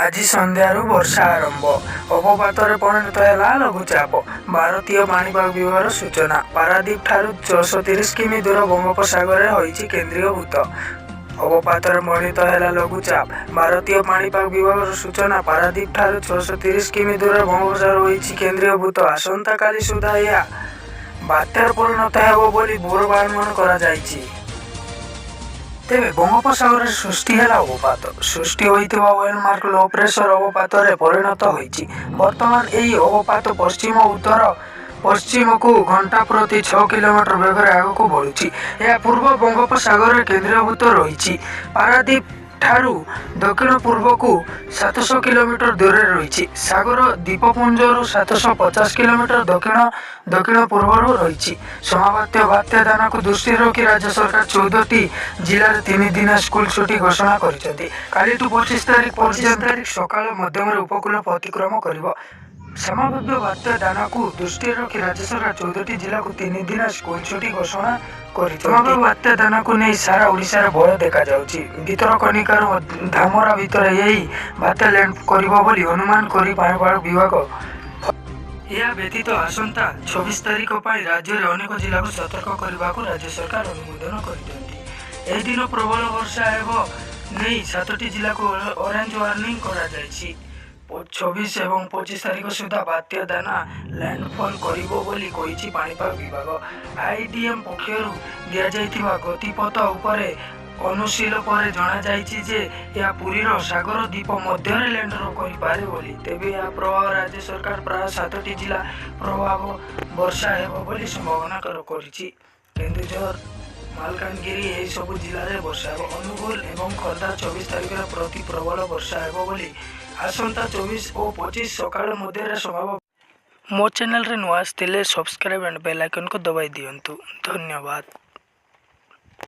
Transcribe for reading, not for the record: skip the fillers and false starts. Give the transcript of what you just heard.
ଆଜି ସନ୍ଧ୍ୟାରୁ ବର୍ଷା ଆରମ୍ଭ। ଅବପାତରେ ପରିଣତ ହେଲା ଲଘୁଚାପ। ଭାରତୀୟ ପାଣିପାଗ ବିଭାଗର ସୂଚନା, ପାରାଦୀପ ଠାରୁ 630 କିମି ଦୂର ବଙ୍ଗୋପସାଗରରେ ହୋଇଛି କେନ୍ଦ୍ରୀଭୂତ। ଅବପାତରେ ପରିଣତ ହେଲା ଲଘୁଚାପ। ଭାରତୀୟ ପାଣିପାଗ ବିଭାଗର ସୂଚନା, ପାରାଦୀପ ଠାରୁ 630 କିମି ଦୂର ବଙ୍ଗୋପସାଗର ହୋଇଛି କେନ୍ଦ୍ରୀଭୂତ। ଆସନ୍ତାକାଲି ସୁଦ୍ଧା ଏହା ବାତ୍ୟାରେ ପରିଣତ ହେବ ବୋଲି ପୂର୍ବାନୁମାନ କରାଯାଇଛି। ତେବେ ବଙ୍ଗୋପସାଗରରେ ସୃଷ୍ଟି ହେଲା ଅବପାତ। ସୃଷ୍ଟି ହୋଇଥିବା ୱେଲମାର୍କ ଲୋ ପ୍ରେସର ଅବପାତରେ ପରିଣତ ହୋଇଛି। ବର୍ତ୍ତମାନ ଏହି ଅବପାତ ପଶ୍ଚିମ ଉତ୍ତର ପଶ୍ଚିମକୁ ଘଣ୍ଟା ପ୍ରତି 6 କିଲୋମିଟର ବେଗରେ ଆଗକୁ ବଢ଼ୁଛି। ଏହା ପୂର୍ବ ବଙ୍ଗୋପସାଗରରେ କେନ୍ଦ୍ରୀଭୂତ ରହିଛି। ପାରାଦୀପ ଠାରୁ ଦକ୍ଷିଣ ପୂର୍ବକୁ 700 କିଲୋମିଟର ଦୂରରେ ରହିଛି। ସାଗର ଦ୍ୱୀପପୁଞ୍ଜରୁ 750 କିଲୋମିଟର ଦକ୍ଷିଣ ଦକ୍ଷିଣ ପୂର୍ବରୁ ରହିଛି। ସମ୍ଭାବ୍ୟ ବାତ୍ୟା ଦାନାକୁ ଦୃଷ୍ଟିରେ ରଖି ରାଜ୍ୟ ସରକାର 14ଟି ଜିଲ୍ଲାରେ 3 ଦିନିଆ ସ୍କୁଲ ଛୁଟି ଘୋଷଣା କରିଛନ୍ତି। କାଲିଠୁ 25 ତାରିଖ ପର୍ଯ୍ୟନ୍ତ ତାରିଖ ସକାଳ ମଧ୍ୟମରେ ଉପକୂଳ ଅତିକ୍ରମ କରିବ। ସମ୍ଭାବ୍ୟ ବାତ୍ୟା ଦାନାକୁ ଦୃଷ୍ଟିରେ ରଖି ରାଜ୍ୟ ସରକାର 14ଟି ଜିଲ୍ଲାକୁ 3 ଦିନ ସ୍କୁଲ ଛୁଟି ଘୋଷଣା କରିଛନ୍ତି। ସମ୍ଭାବ୍ୟ ବାତ୍ୟା ଦାନାକୁ ନେଇ ସାରା ଓଡ଼ିଶାରେ ଭୟ ଦେଖାଯାଉଛି। ଭିତରକନିକାରୁ ଧାମରା ଭିତରେ ଏହି ବାତ୍ୟା ଲ୍ୟାଣ୍ଡ କରିବ ବୋଲି ଅନୁମାନ କରି ପାଣିପାଗ ବିଭାଗ। ଏହା ବ୍ୟତୀତ ଆସନ୍ତା 26 ତାରିଖ ପାଇଁ ରାଜ୍ୟରେ ଅନେକ ଜିଲ୍ଲାକୁ ସତର୍କ କରିବାକୁ ରାଜ୍ୟ ସରକାର ଅନୁମୋଦନ କରିଛନ୍ତି। ଏହି ଦିନ ପ୍ରବଳ ବର୍ଷା ହେବ ନେଇ ସାତଟି ଜିଲ୍ଲାକୁ ଅରେଞ୍ଜ ୱାର୍ଣ୍ଣିଂ କରାଯାଇଛି। 26 ଏବଂ 25 ତାରିଖ ସୁଦ୍ଧା ବାତ୍ୟା ଦାନା ଲ୍ୟାଣ୍ଡଫଲ୍ କରିବ ବୋଲି କହିଛି ପାଣିପାଗ ବିଭାଗ। ଆଇଡିଏମ୍ ପକ୍ଷରୁ ଦିଆଯାଇଥିବା ଗତିପଥ ଉପରେ ଅନୁଶୀଳନ ପରେ ଜଣାଯାଇଛି ଯେ ଏହା ପୁରୀର ସାଗର ଦ୍ୱୀପ ମଧ୍ୟରେ ଲ୍ୟାଣ୍ଡ କରିପାରେ ବୋଲି। ତେବେ ଏହା ପ୍ରଭାବ ରାଜ୍ୟ ସରକାର ପ୍ରାୟ ସାତଟି ଜିଲ୍ଲା ପ୍ରବଳ ବର୍ଷା ହେବ ବୋଲି ସମ୍ଭାବନା କରିଛି। କେନ୍ଦୁଝର, ମାଲକାନଗିରି, ଏହିସବୁ ଜିଲ୍ଲାରେ ବର୍ଷା ହେବ। ଅନୁଗୁଳ ଏବଂ ଖୋର୍ଦ୍ଧା 24 ତାରିଖରେ ପ୍ରତି ପ୍ରବଳ ବର୍ଷା ହେବ ବୋଲି ଆସନ୍ତା 24 ଓ 25 ସକାଳ ମଧ୍ୟରେ ସମ୍ଭାବ। ମୋ ଚ୍ୟାନେଲରେ ନୂଆ ଆସିଥିଲେ ସବସ୍କ୍ରାଇବ୍ ଆଣ୍ଡ ବେଲ୍ ଆଇକନ୍କୁ ଦବାଇ ଦିଅନ୍ତୁ। ଧନ୍ୟବାଦ।